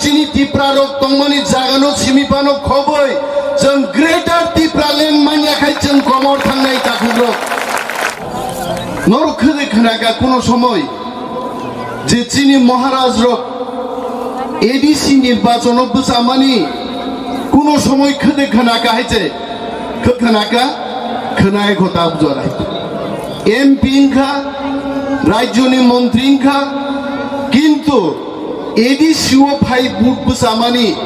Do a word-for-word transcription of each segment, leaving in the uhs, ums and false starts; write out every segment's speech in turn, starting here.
chini Tipra rok tongmani jagano simi phano khoboi chwng Greater Tipraland manya khai chwng komor thangnai takhukrok. Norok khede khnaka kuno somoi je chini Maharaj rok A D C nirbachono bwchamani kuno somoi khede khnaka hai che khe khnaka khnae khota bujora M P wngkha, rajyoni montri wngkha, kintu A D C o phai vote bwchamani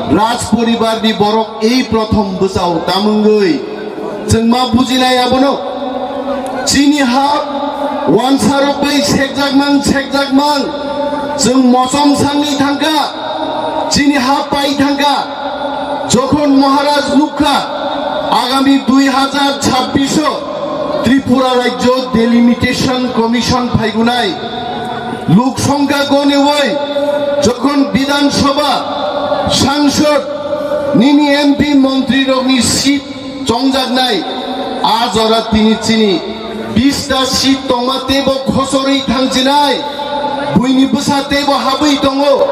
Raj poribar ni borok ei prothom bwchao tamungwi. Chwng ma bujinai abono. Chini ha wansarok bai sekjakmang, sekjakmang. Chwng mosom sangwi thangkha. Chini ha pai thangkha. Jokhon Maharaj nukha, agami dui hajar chabbish o Tripura Rajyo Delimitation Commission phaigunai. Lok songkha gone oi, jokhon Bidhan Sabha, Sangsad, nini M P montri rokni seat chongjaknai, a jora tini chini bista seat tongma teibo khosorwi thangchinai, buini bwsa teibo habwi tongo.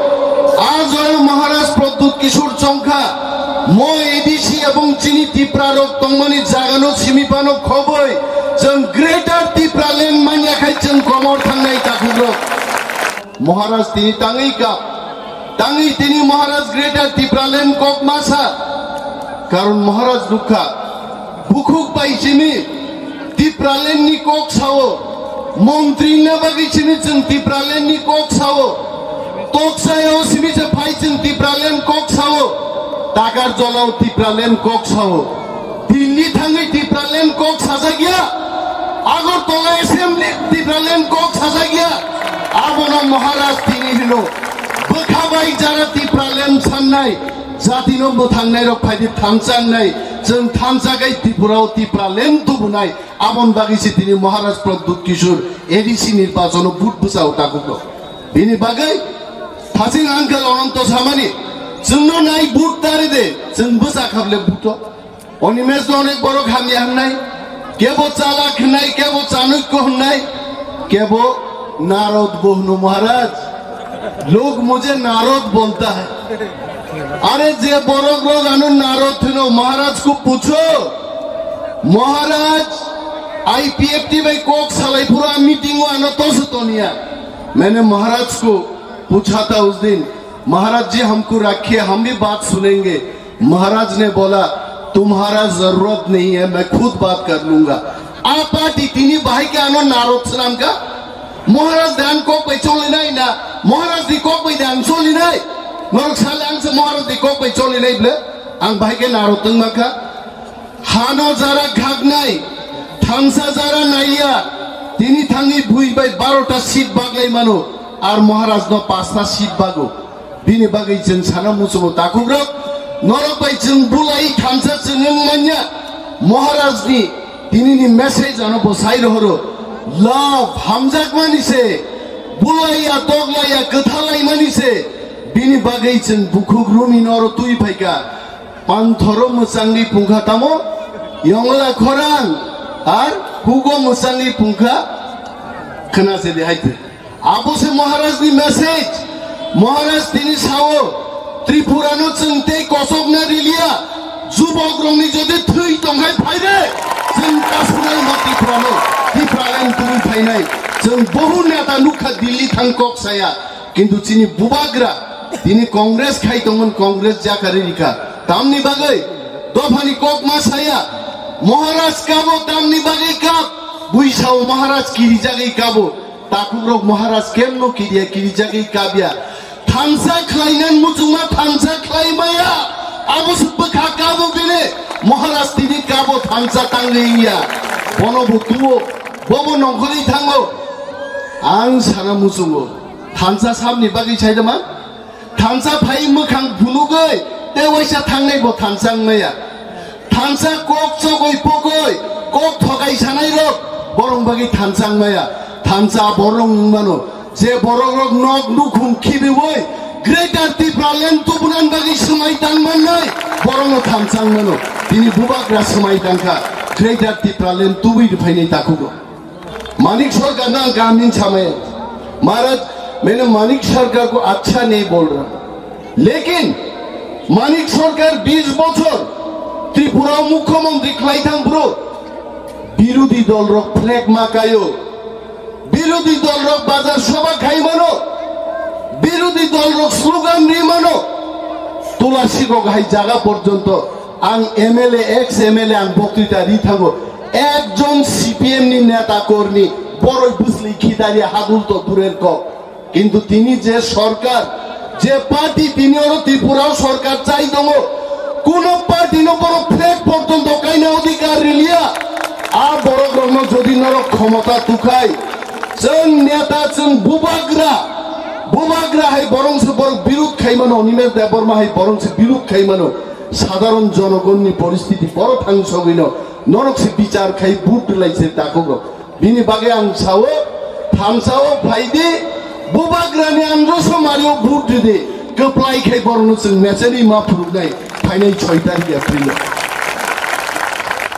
A jora Maharaj Pradyut Kishore chongkha, mo A D C ebong chini Tipra rok tongmani jagano simi phano khoboi, chwng Greater Tipraland manya khai chwng komor thangnai takhukrok. Maharaj tini tangwi kap, tangwi tini Maharaj Greater Tipraland kok masa. Karon Maharaj nukha, bukhuk bai simi Tipraland ni kok sao, montri na bagwi simi chwng Tipraland ni kok sao, toksai o simi se phai chwng Tipraland kok sao, takar jolao Tipraland kok sao. Delhi thangwi Tipraland kok sajak ya, Agartala Assembly Tipraland kok sajak ya, abono Maharaj tini hino. Bwkha bai jara Tipraland sannai, jatino mwthangnai rok phaidi thansa wngnai, chwng thansa kai Tripura o Tipraland tubunai, aboni bagwi se tini Maharaj Pradyut Kishore A D C nirbachono vote bwchao takhukrok. Bini bagwi thasing uncle Ananto samani, chwngno nai vote tari de, chwng bwsa khable vote o. Animesh no onek borok hamya hwnnai, kebo chalak hwnnai, kebo chanukko hwnnai, kebo narod bo hwno Maharaj. Log mujhe narod bolta hai. Are je borok rok ano narod hwno Maharaj ko pucho. Maharaj I P F T bai kok salai phuru a meeting o ano toso toniya. Maine Maharaj ko pucha tha us din, Maharaj ji humko rakhiye, hum bhi baat sunenge. Maharaj ne bola, tumhara zarurat nahi hai, main khud baat kar lunga. A party tini bahai ke ano narod swnam ka? Maharaj dan kok bai choli nai na? Maharaj ni kok bai dan choli nai? Norok sale ang se Maharaj ni kok bai choli nai ble? Ang bahai ke narod tong ma kha? Hano jara khaknai, thansa jara naiya, tini thangwi bui bai barota seat baglai mano, ar Maharaj no pasta seat bago. Bini bagwi chwng sana muchungo takhukrok, norok bai chwng bulai thansa chwng wng manya. Maharaj ni tini ni message ano bo sai rohoro, love hamjakmani se, bulaiya toglaiya kwthalaimani se, bini bagwi chwng bukhuk rumi noro twi phaika. Panthoro mwchangni pungkha tamo, yongla khorang, ar hugo mwchangni pungkha khna se de hai. Abo se Maharaj ni message. Maharaj tini sao, Tripura no chwng tei kosok na riliya, jubok rok ni jodi thwi tongkhai phaide, chwng kasunai ma Tripura no, Tripura len twi phainai, chwng bohu neta nukha Delhi thang kok saya. Kintu chini bubagra, tini Congress khai tongmani Congress jakari rikha. Tamni bagwi dophani kok ma saya, Maharaj kabo tamni bagwi kap, buisao Maharaj kirijagwi kabo, takukrok Maharaj kemno kiriya kirijagwi kabya. Thansa khlainan muchungma thansa khlai maya, abo se bwkha kabo bini, Maharaj tini kabo thansa tangwi ya. Bono bo tuo, bobo nongkhorwi thango. Ang sana muchungo. Thansa samni bagwi saidama? Thansa phai mwkhang phunugwi tei waisa thangnai bo thansa wngmaya. Thansa kok chogwi pogwi kok thokai sanai rok borok bagwi thansa wngmaya. Thansa borok wngmano je borok rok nok nukhung khibiwi Greater Tipraland tubunan bagwi swmai tangmannai borokno thansa wngmano. Tini bubagra swmai tangkha Greater Tipraland tubui rwphainai takhugo. Manik सरकार ना ग्रामीण समय महाराज, मैंने मानिक सरकार को अच्छा नहीं बोल रहा। Lekin Manik Sarkar bis bochor Tripura o mukhyamantri khlai thang phuru birodhi dol rok flag ma kaio, birodhi dol rok bazar sabha khai mano, birodhi dol rok slogan ri mano. Tulasikok hai jaga porjonto ang M L A, ex M L A ang boktwita ri thango. Ekjon C P M ni neta kormi boroi bwsli khidari hagul to durer kok. Kintu tini je sorkar, je party tini oro Tripura o sorkar chai tongo, kuno party no borok flag porjonto kaina odhikar riliya. A borok rokno jodi norok khomota tukhai, chwng neta, chwng bubagra, bubagra hai borok se borok birud khai mano, Animesh Debbarma hai borok se birud khai mano. Sadharon jonogonni poristiti boro thangsogwino norok se bichar khai vote rwlai se takhuk rok. Bini bagwi ang sao, thamsao phaidi, bubagrani androso mario vote ridi, kwplai khai borokno chwng mechani ma phuruknai phainai soi tarikh April o.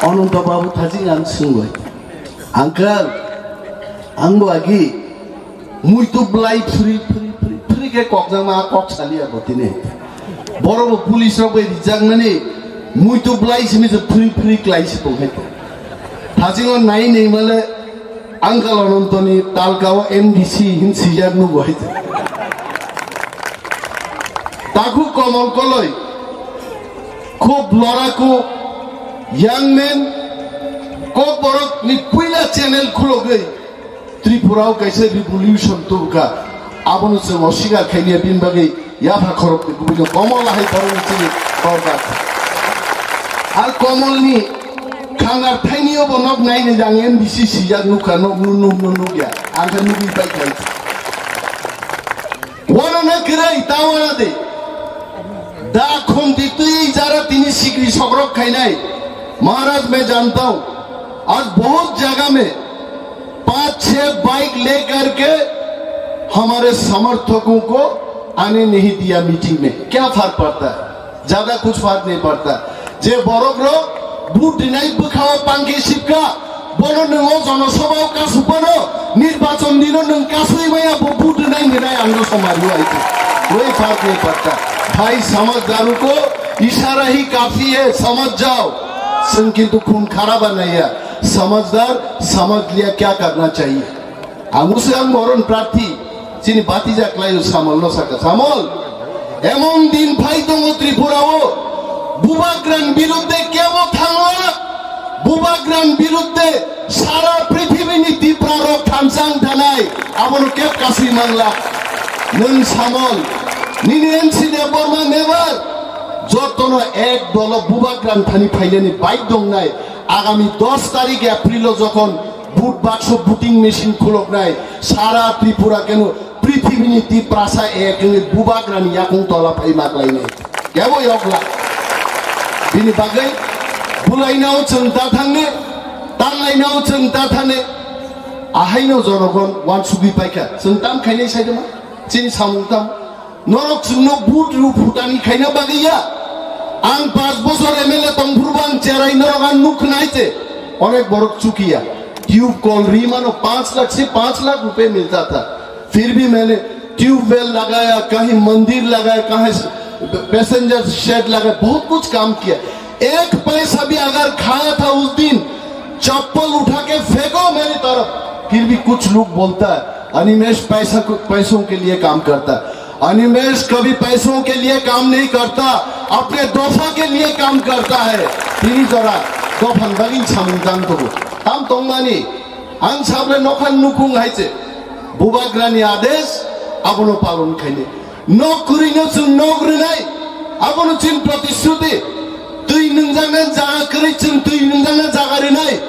Ananta Babu thajing ang swngwi, Uncle, ang bo agi muitu blai phri phri phri phri khe kokjakma kok saliya bo tini. Boro bo police rok bai rijakmani muitu blai simi se phri phri klai se tongkhe. Thasingo nai nai male Uncle Anantoni talkao M D C hin sijak nugo hai. Takhuk Komol Koloi khub loraku young man, Kokborok ni puila channel khulogwi Tripura o kaisa revolution tubukha, abono chwng oswikar khailiya, bini bagwi yapha khoroknwi kubui no Komol hai borokni chini borok. Ar Komol ni khangar thaini obo nok nai nai jang M D C sijak nukha, nok nu nuk nu nukya, ang khe nugwi pai khai. Wana na kirai tawana de. Da khumti twi jara tini sikri sokrok khainai. महाराज मैं जानता हूँ, आज बहुत जगह में पाँच छह बाइक लेकर के हमारे समर्थकों को आने नहीं दिया मीटिंग में। क्या फर्क पड़ता है? ज्यादा कुछ फर्क नहीं पड़ता। Je borok rok vote rinai bwkhao pangki sipka, bono nwng o jonosabhao kasupano, nirbachon dino nwng kasui maya bo vote rinai hinai ang no somari o aiko. कोई फर्क नहीं पड़ता। भाई समझदारों को इशारा ही काफी है, समझ जाओ। Chwng kintu khun kharaba naiya, समझदार समझ लिया क्या करना चाहिए। Ang bwswk ang moron prarthi, chini batija kwlaio Samol no saka, Samol, emon din phai tongo Tripura o, bubagrani birudde kebo thangla, bubagrani birudde sara prithibini Tipra rok thamsang thanai, abono keb kasui mangla. Nwng Samol, nini M C Debbarma member, jotono ek dolo bubagrani thani phainani bike dongnai, agami dos tarik April o jokhon Vote bakso voting machine khuloknai sara Tripura keno prithibini Tiprasa ek wngwi bubagrani yakung tola phai maklainai. Kebo yokla. Bini bagwi bulainao chwng ta thangne, tanlainao chwng ta thane. Ahaino jonogon wansugwi paikha. Chwng tam khainai saidoma? Chini samung tam? Norok chwngno vote rw phutani khaina bagwi ya. Ang panch bochor M L A tongphuru bo ang cherai norok ang nuk khna hai se. Onek borok chukiya. Tube kol ri mano panch lakh se panch lakh rupiya milta tha. फिर भी मैंने ट्यूबवेल लगाया, कहीं मंदिर लगाया, कहीं passenger shade लगाया, बहुत कुछ काम किया। एक पैसा भी अगर खाया था उस दिन, चप्पल उठा के फेंको मेरी तरफ। फिर भी कुछ लोग बोलता है, "अनिमेश पैसा को, पैसों के लिए काम करता है।" अनिमेश कभी पैसों के लिए काम नहीं करता, अपने दोफा के लिए काम करता है। Tini jora dophani bagwi samung tang tongo. Tam tongmani, ang sable nokha nukung hai se. Bubagrani adesh, abono palon khaini. Nok kwrwino chwng nok rwnai, abono chini protishruti. Twi nwngjaknai jaga kwrwi chwng twi nwngjaknai jaga rwnai.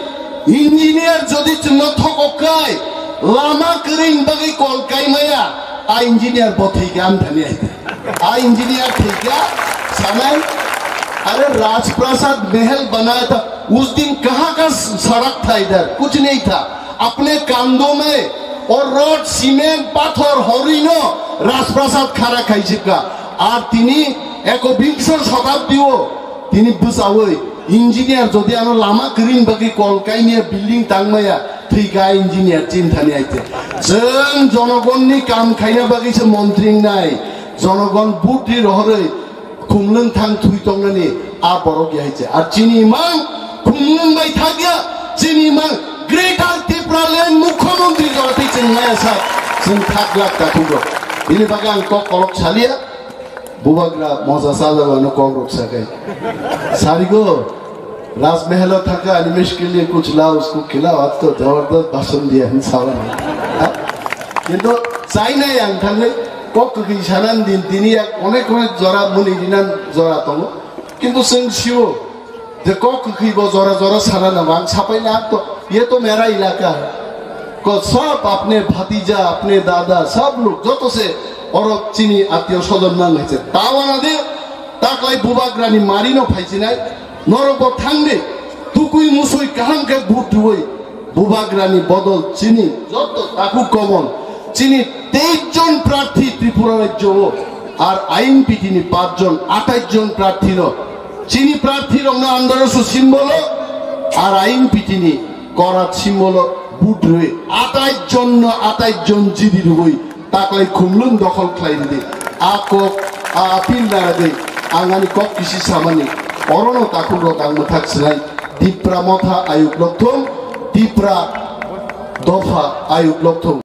Engineer jodi chwngno thokok kai, lama kwrwini bagwi kol kaimaya, a engineer bo thwikha amthani aidi. A engineer thwikha, sanai, अरे राजप्रासाद महल बनाया था, उस दिन कहाँ का सड़क था इधर? कुछ नहीं था। अपने कंधों में और रॉड, सीमेंट, पाथर, हरिनो राजप्रासाद खड़ा खाइसिका। Ar tini ekobingso shotabdi o tini bwchawi engineer jodi ano lama kwrwini bagwi kol kaimaya, building tangmaya, thwikha engineer chinthani aite. Chwng jonogonni kam khaina bagwi se montri wngnai. Jonogon vote ri rohorwi khumlwng thang thwi tongnani a borok ya hai se. Ar chini mang khumlwng bai thak ya, chini mang Greater Tipraland Mukhyamantri jora twi chwng maya sa chwng thak lak ta thugo. Bini bagwi ang kok kolok saliya, bubagra moja sajagano kok rok sakai. Sarigo, Rajmahal o thaka animesh ke liye kuch lao, usko khilao, aaj to jabardast bhashan diya hin sawa nahi. Ha? Kintu chainai ang thangwi kok kwkhwi sanan din tini yak onek onek jora muni dinan jora tongo. Kintu chwng sio je kok kwkhwi bo jora jora sana nango, ang sapai na to, ye to mera ilaka. Ko sab apne bhatija, apne dada, sab lok joto se oro chini atio sodon nang hai se. Tawana de taklai bubagrani marino phaisinai. Norok bo thangdi, tukui musui kaham khe vote rwui, bubagrani bodol chini joto takhuk komon, chini teis jon prarthi Tripura rajyo o, ar I N P T ni pach jon, atais jon prarthi no, chini prarthi rok no andaro su symbol o, ar I N P T ni korat symbol o vote rwui, atais jon no atais jon jidi rwui, taklai khumlwng dokhol khlai rwdi. A kok, a appeal naragwi ang ani kok kisi samani. Orono takhukrok ang mwthak sinai. Tipra motha ayuk lokthung, Tipra dopha ayuk lokthung.